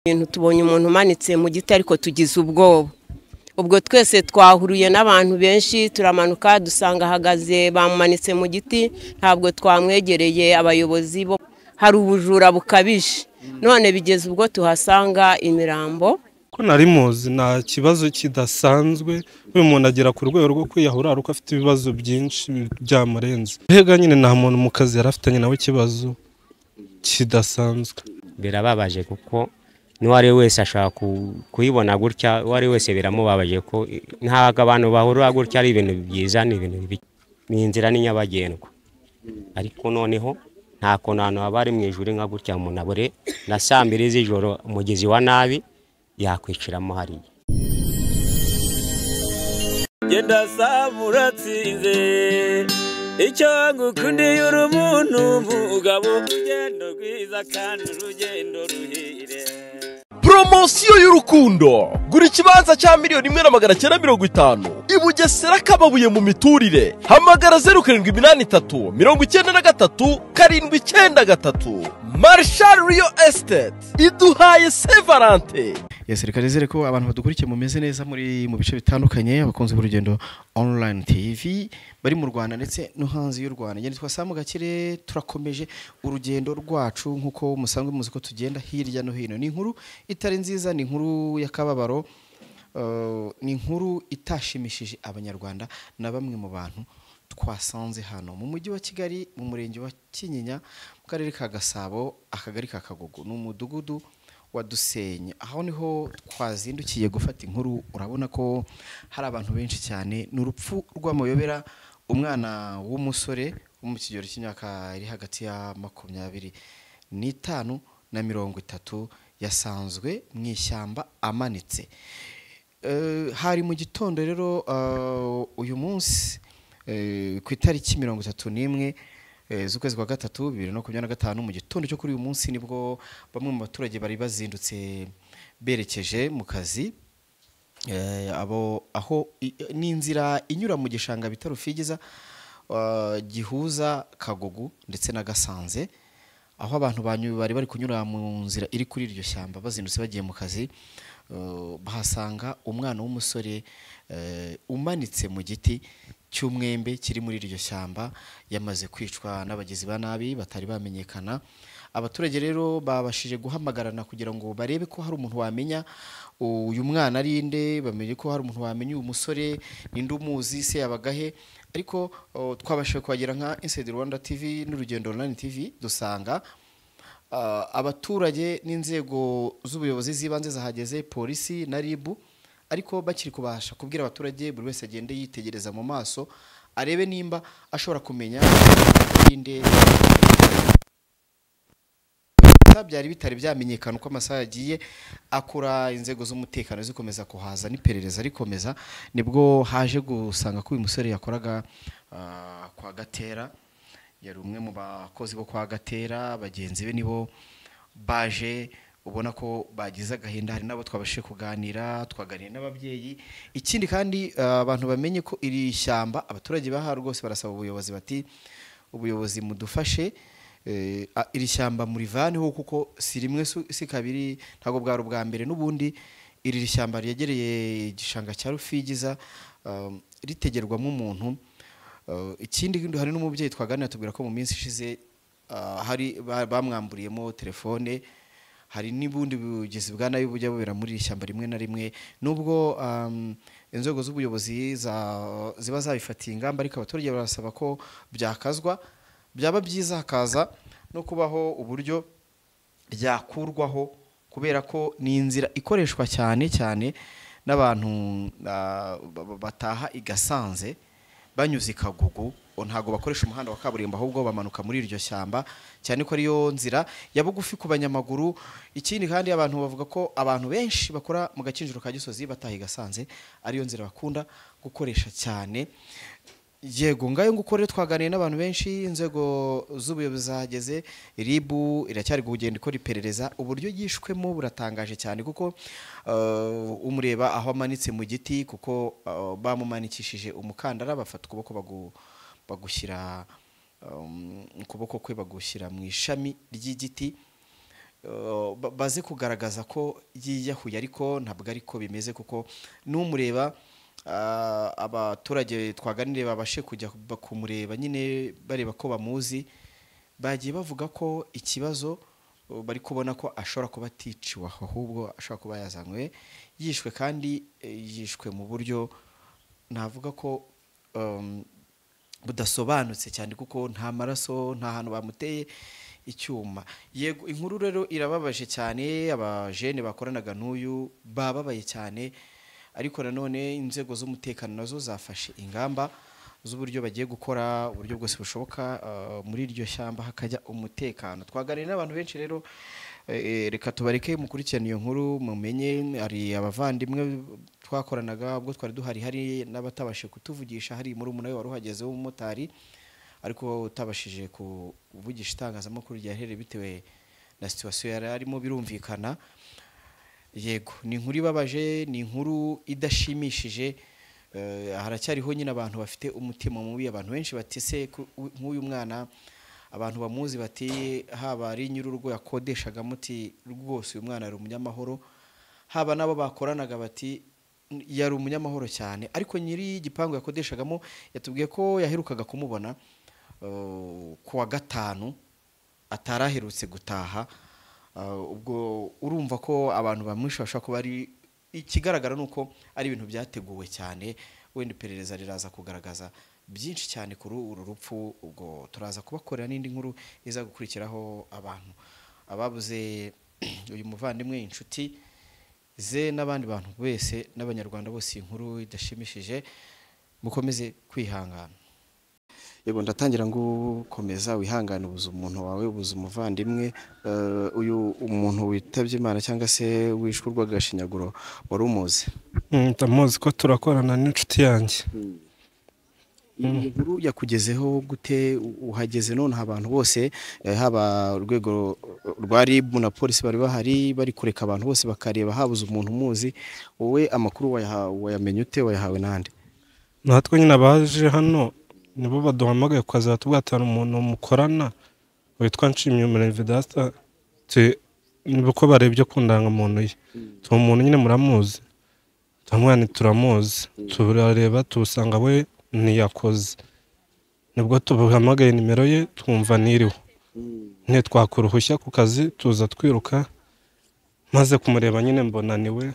Ibintu tubonye umuntu umanitse mu giti ariko tugize ubwoba. Ubwo twese twahuruye n'abantu benshi turamanuka dusanga ahagaze bamumanitse mu giti, ntabwo twamwegereye abayobozi bo. Hari ubujura bukabije none bigeze ubwo tuhasanga imirambo. Ko nari muzi nta kibazo kidasanzwe, uyu muntu agera ku rwego rwo kwiyahura ariko afite ibibazo byinshi byamurenze. Mbega nyine nta muntu mu kazi yari afitanye nawe ikibazo kidasanzwe. Birababaje kuko n'uwari wese ashaka kuyibona gutya, uwari wese biramubabaje ko ntabwo abantu bahurura gutya ari ibintu byiza, ni ibintu bibi, ni inzira ni nyabagendwa. Ariko noneho nta kuntu ahantu haba ari mu ijuru nka gutya umuntu abure na saa mbiri z'ijoro umugizi wa nabi yakwiciramo hariya. Genda samuratsinze icyo ngukundiye uri umuntu mugabo, urugendo rwiza kandi urugendo ruhire. Poromosiyo y'urukundo, gura ikibanza cya 1,950,000 i Bugesera Kababuye mu miturire. Hamagara 0783 93 793. Marshal Real Estate iduhaye Sevarante. Yes, reka nizere ko abantu badukurikiye mumeze neza muri mu bice bitandukanye, abakunzi b'urugendo online TV bari mu Rwanda ndetse no hanze y'u Rwanda. Ngende twasamu Gakire, turakomeje urugendo rwacu nkuko musanzwe muzi ko tugenda hirya no hino. Ni inkuru itari nziza, ni inkuru y'akababaro, ni inkuru itashimishije abanyarwanda na bamwe mu bantu twasanze hano mu mujyi wa Kigali, mu murenge wa Kinyinya, mu karere ka Gasabo, akagari ka Kagogo, ni umudugudu wa Dusenye. Aho niho twazindukiye gufata inkuru. Urabona ko hari abantu benshi cyane. Ni urupfu rw'amayobera, umwana w'umusore wo mu kigero cy'imyaka iri hagati ya 25 na 30 yasanzwe mu ishyamba amanitse. Hari mu gitondo rero uyu munsi ku itariki 31 z'ukwezi kwa gatatu 2025, mu gitondo cyo kuri uyu munsi nibwo bamwe mu baturage bari bazindutse berekeje mu kazi. Abo aho ni inzira inyura mu gishanga bita Rufigiza, gihuza Kagogo ndetse na Gasanze, aho abantu bari bari kunyura mu nzira iri kuri iryo shyamba bazindutse bagiye mu kazi, bahasanga umwana w'umusore umanitse mu giti cy'umwembe kiri muri iryo shyamba, yamaze kwicwa n'abagizi ba nabi batari bamenyekana. Abaturage rero babashije guhamagarana kugira ngo barebe ko hari umuntu wamenya uyu mwana ari nde, bamenye ko hari umuntu wamenya uyu musore ninde, umuzi se yabagahe. Ariko twabashije kuhagera nka Inside Rwanda TV n'urugendo online TV, dusanga abaturage n'inzego z'ubuyobozi z'ibanze zahageze, polisi na RIB, ariko bakiri kubasha kubwira abaturage buri wese agende yitegereza mu maso arebe nimba ashobora kumenya inde. Byari bitari byamenyekana uko amasaha yagiye akura, inzego z'umutekano zikomeza kuhaza n'iperereza rikomeza, nibwo haje gusanga ko uyu musore yakoraga kwa Gatera, yari umwe mu bakozi bo kwa Gatera. Bagenzi be nibo baje ubona ko bagize agahinda, hari nabo twabashije kuganira, twaganira n'ababyeyi. Ikindi kandi abantu bamenye ko iri shyamba abaturage baha rwose barasaba ubuyobozi bati ubuyobozi mudufashe, iri shyamba murivaneho kuko si rimwe si kabiri, ntabwo bwari ubwa mbere. N'ubundi iri shyamba ryegereye igishanga cya Rufigiza ritegerwamo umuntu. Ikindi hari n'umubyeyi twaganira tubwira ko mu minsi ishize hari bamwamburiyemo telefone. Hari n'ubundi bugizi bwa nabi bujya bubera muri iri shyamba rimwe na rimwe, nubwo inzego z'ubuyobozi ziba zabifatiye ingamba, ariko abaturage barasaba ko byakazwa, byaba byiza hakaza no kubaho uburyo ryakurwaho, kubera ko ni inzira ikoreshwa cyane cyane n'abantu bataha i Gasanze banyuze i Kagugu. Ntabwo bakoresha umuhanda wa kaburimbo, ahubwo bamanuka muri iryo shyamba, cyane ko ariyo nzira ya bugufi ku banyamaguru. Ikindi kandi abantu bavuga ko abantu benshi bakora mu gakinjiro ka Gisozi bataha i Gasanze ariyo nzira bakunda gukoresha cyane. Yego, ngayo nguko rero twaganiye n'abantu benshi, inzego z'ubuyobozi zahageze, RIB iracyari kugenda ikora iperereza. Uburyo yishwemo buratangaje cyane, kuko umureba aho amanitse mu giti, kuko bamumanikishije umukandara, bafata ukuboko bagushyira ukuboko kwe bagushyira mu ishami ry'igiti. baze kugaragaza ko yiyahuye, ariko ntabwo ariko bimeze, kuko n'umureba abaturage twaganiriye babashe kujya kumureba nyine bareba ko bamuzi, bagiye bavuga ko ikibazo bari kubona ko ashobora kuba aticiwe, ahubwo ashobora kuba yazanywe yishwe, kandi yishwe mu buryo navuga ko budasobanutse cyane, kuko nta maraso, nta hantu bamuteye icyuma. Yego, inkuru rero irababaje cyane, abajene bakoranaga n'uyu bababaye cyane, ariko nanone inzego z'umutekano nazo zafashe ingamba z'uburyo bagiye gukora uburyo bwose bushoboka muri iryo shyamba hakajya umutekano. Twaganiriye n'abantu benshi rero, reka tubareke mukurikirane iyo nkuru mumenye. Hari abavandimwe twakoranaga ubwo twari duhari, hari n'abatabashije kutuvugisha, hari murumuna we wari uhageze w'umumotari ariko utabashije kuvugisha itangazamakuru ryahereye bitewe na situation yari arimo, birumvikana. Yego, ni inkuru ibabaje, ni inkuru idashimishije. Haracyariho nyine abantu bafite umutima mubi, abantu benshi batise nk'uyu mwana, abantu bamuzi bati haba ari nyir'urugo yakodeshaga muti rwose uyu mwana ari umunyamahoro, haba nabo bakoranaga bati yari umunyamahoro cyane, ariko nyiri igipangu yakodeshagamo yatubwiye ko yaherukaga kumubona ku wa gatanu, ataraherutse gutaha. Ubwo urumva ko abantu bamwishe bashobora kuba ari, ikigaragara nuko ari ibintu byateguwe cyane, wenda iperereza riraza kugaragaza byinshi cyane kuri uru rupfu. Ubwo turaza kubakorera n'indi nkuru iza gukurikiraho abantu ababuze uyu muvandimwe, inshuti ze n'abandi bantu bese n'abanyarwanda bose. Inkuru idashimishije, mukomeze kwihangana. Yego, ndatangira ngukomeza wihangane, ubuze umuntu wawe, ubuze umuvandimwe. Uyu umuntu witabye Imana cyangwa se wishwe urw'agashinyaguro wari umuzi? Ndamuzi ko turakorana n'inshuti yanjye. Inkuru yakugezeho gute? Uhageze none abantu bose, haba urwego rwa RIB na polisi bari bahari, bari kureka abantu bose bakareba habuze umuntu umuzi, wowe amakuru wayamenye ute, wayahawe nande? Natwe nyine abaje hano nibo baduhamagaye ku kazi, batubwira umuntu mukorana witwa Nshimiyumuremyi Vedaste, niko barebye ku ndangamuntu ye, tuwo muntu nyine muramuzi, tumwana turamuzi, turareba tubusanga we ntiyakoze, nibwo tubuhamagaye nimero ye twumva niriho, ntitwakura uruhushya ku kazi tuza twiruka, maze kumureba nyine mbona niwe,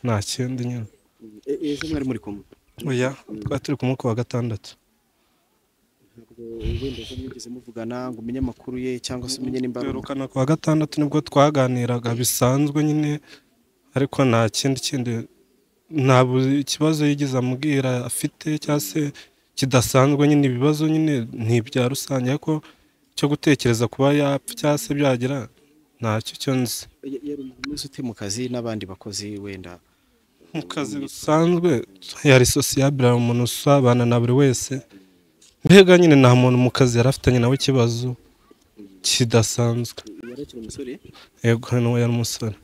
nta kindi nyine. Ejo mwari muri kumwe? Oya, twari turi kumwe ku wa gatandatu. Wenda ejo mwigeze muvugana ngo umenye amakuru ye cyangwa se umenye nimba? Duherukana ku wa gatandatu, nibwo twaganiraga bisanzwe nyine, ariko nta kindi nta ikibazo yigeze amubwira afite cyangwa se kidasanzwe nyine, ibibazo nyine ni ibya rusange, ariko cyo gutekereza kuba yapfa cyangwa se byagira ntacyo cyo nzi. Yari umuntu ute mu kazi n'abandi bakozi wenda? Mu kazi bisanzwe yari sociable, umuntu usabana na buri wese, mbega nyine nta muntu mu kazi yari afitanye nawe ikibazo kidasanzwe. Yari akiri umusore? Yego, nawe yari umusore.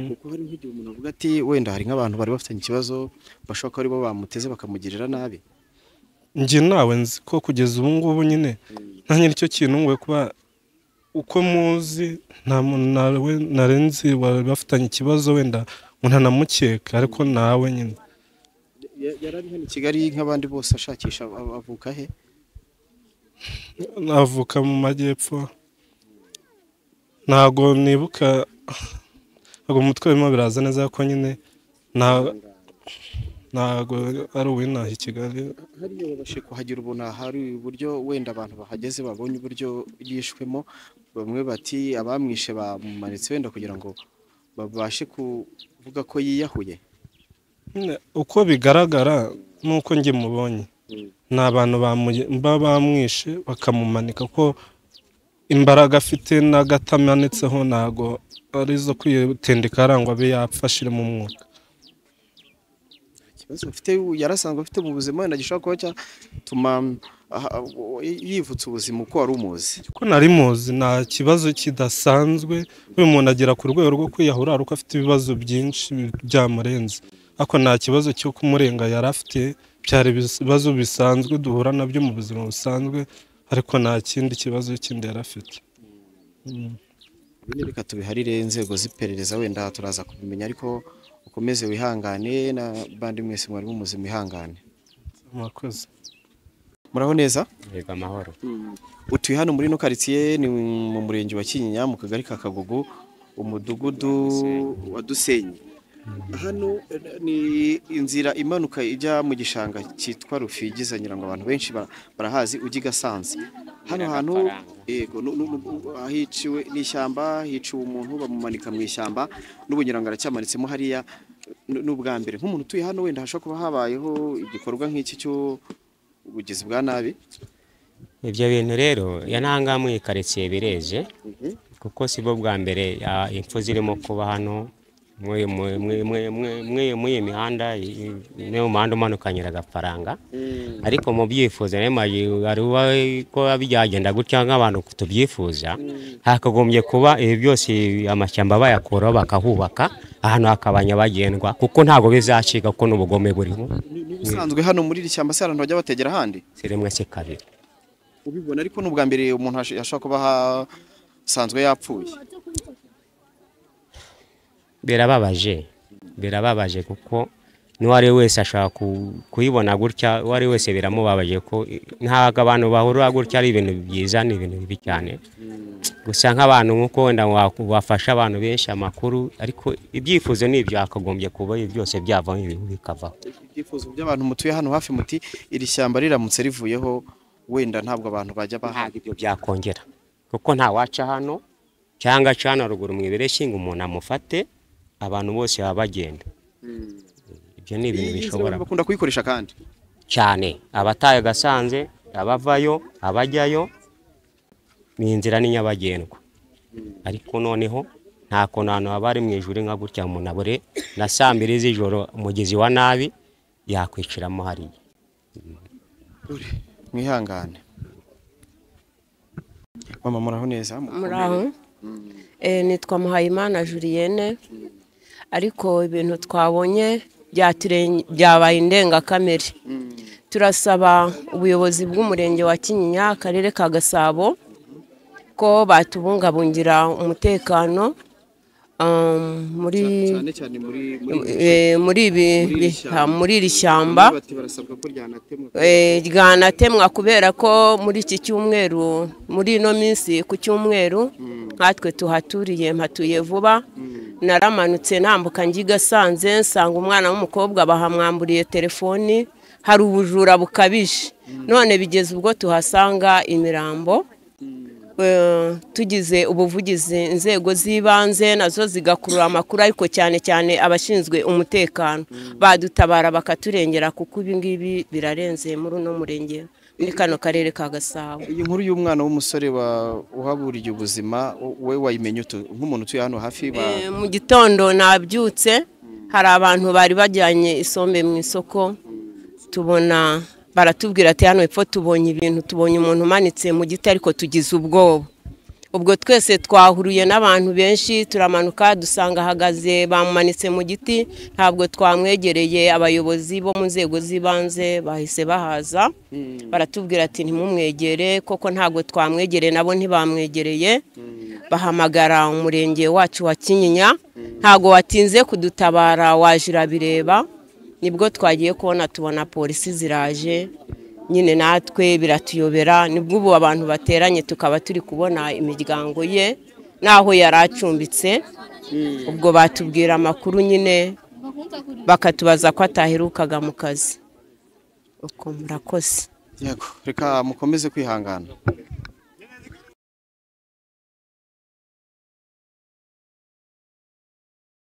Kuko hari nk'igihe umuntu avuga ati wenda hari nk'abantu bari bafitanye ikibazo bashobora kuba aribo bamuteze bakamugirira nabi. Njye nawe nzi ko kugeza ubu ngubu nyine nanjye nicyo kintu ngwe kuba uko muzi nta muntu nawe narenzi bari bafitanye ikibazo wenda umuntu anamukeka, ariko nawe nyine yari ari hano i Kigali nk'abandi bose ashakisha. Avuka he? Avuka mu majyepfo, ntago nibuka, ntago umutwe birimo biraza neza ko nyine ntago ari uwinaha i Kigali. Hariya babashe kuhagira ubona hari uburyo wenda abantu bahageze babonye uburyo yishwemo, bamwe bati abamwishe bamumanitse wenda kugira ngo babashe kuvuga ko yiyahuye. Uko bigaragara nuko njye mubonye ni abantu bamwishe bakamumanika, ko imbaraga afite n'agatamanitseho ntago arizo kwitendeka arangwa abe yapfa ashire mu mwuka. Ikibazo afite yarasanzwe afite mu buzima wenda gishobora kuba cyatuma yivutsa ubuzima uko wari umuzi? Ko nari muzi nta kibazo kidasanzwe, uyu muntu agera ku rwego rwo kwiyahura ariko afite ibibazo byinshi byamurenze, ariko nta kibazo cyo kumurenga yari afite, byari ibibazo bisanzwe duhura nabyo mu buzima busanzwe, ariko nta kindi kibazo kindi yari afite. Reka tubiharire inzego z'iperereza, wenda turaza kubimenya, ariko ukomeze wihangane n'abandi mwese mwari mumuzi mwihangane. Murakoze. Muraho neza? Yego, amahoro. Utuye hano muri no quartier, ni mu murenge wa Kinyinya, mu kagari ka Kagugu, umudugudu wa Dusenyi. Hano ni inzira imanuka ijya mu gishanga cyitwa Rufigiza, ngira ngo abantu benshi barahazi, ujya Gasanze. Hano hantu yego hiciwe n'ishyamba, hiciwe umuntu bamumanika mu ishyamba, n'ubu ngira ngo aracyamanitsemo hariya. N'ubwa mbere nk'umuntu utuye hano wenda hashobora kuba habayeho igikorwa nk'iki cyo ubugizi bwa nabi. Ibyo bintu rero yananga mu ikaritsiye bireze, kuko si bo bwa mbere impfu zirimo kuba hano mwe mihanda, ni umuhanda umanuka Nyiragafaranga. Ariko mu byifuzo ari ko byagenda gutya nk'abantu tubyifuza, hakagombye kuba ibi byose amashyamba bayakuraho bakahubaka ahantu hakaba nyabagendwa, kuko ntago bizacika, kuko n'ubugome burimo. Ubusanzwe hano muri iri shyamba se abantu bajya bategera ahandi? Si rimwe si kabiri ubibona, ariko n'ubwa mbere umuntu ashobora kuba asanzwe yapfuye. Birababaje kuko n'uwari wese ashaka kuyibona gutya, uwari wese biramubabaje ko ntabwo abantu bahurura gutya ari ibintu byiza, ni ibintu bibi cyane. Gusa nk'abantu nk'uko wenda wafasha abantu benshi amakuru, ariko ibyifuzo ni ibyo hakagombye kuba byose byavaho, ibintu bikavaho. Ibyifuzo by'abantu mutuye hano hafi muti iri shyamba riramutse rivuyeho wenda ntabwo abantu bajya bahaga ibyo byakongera, kuko nta waca hano cyangwa acana ruguru mu ibereshi ngo umuntu amufate, abantu bose baba bagenda. Ibyo ni ibintu bishobora bakunda kuyikoresha kandi cyane, abataye Gasanze, abavayo, abajyayo, ni inzira ni nyabagendwa. Ariko noneho nta kuntu ahantu haba ari mu ijuru nka gutya umuntu abure na saa mbiri z'ijoro umugezi wa nabi yakwiciramo hariya. Mwihangane mama. Muraho neza? Muraho. Nitwa Muhayimana Julienne, ariko ibintu twabonye byabaye indengakamere. Turasaba ubuyobozi bw'umurenge wa Kinyinya, akarere ka Gasabo, ko batubungabungira umutekano muri iri shyamba ryanatemwa, kubera ko muri iki cyumweru, muri ino minsi ku cyumweru, nkatwe tuhaturiye, mpatuye vuba, naramanutse ntambuka njya Gasanze nsanga umwana w'umukobwa bahamwamburiye telefoni, hari ubujura bukabije. None bigeze ubwo tuhasanga imirambo. Tugize ubuvugizi inzego z'ibanze nazo zigakurura amakuru, ariko cyane cyane abashinzwe umutekano badutabara bakaturengera, kuko ibi ngibi birarenze muri uno murenge, muri kano karere ka Gasabo. Iyi nkuru y'umwana w'umusore uhaburiye ubuzima, we wayimenye nk'umuntu utuye hano hafi? Mu gitondo nabyutse, hari abantu bari bajyanye isombe mu isoko, tubona baratubwira ati hano epfo tubonye ibintu, tubonye umuntu umanitse mu giti, ariko tugize ubwoba. Ubwo twese twahuruye n'abantu benshi, turamanuka dusanga ahagaze bamumanitse mu giti, ntabwo twamwegereye. Abayobozi bo mu nzego z'ibanze bahise bahaza, baratubwira ati ntimumwegere, koko ntabwo twamwegereye, nabo ntibamwegereye. Bahamagara umurenge wacu wa Kinyinya, ntabwo watinze kudutabara, waje urabireba. Nibwo twagiye kubona tubona polisi ziraje nyine, natwe biratuyobera. Nibwo ubu abantu bateranye tukaba turi kubona imiryango ye naho yari acumbitse. Ubwo batubwira amakuru nyine, bakatubaza ko ataherukaga mu kazi. Uko murakoze. Yego, reka mukomeze kwihangana.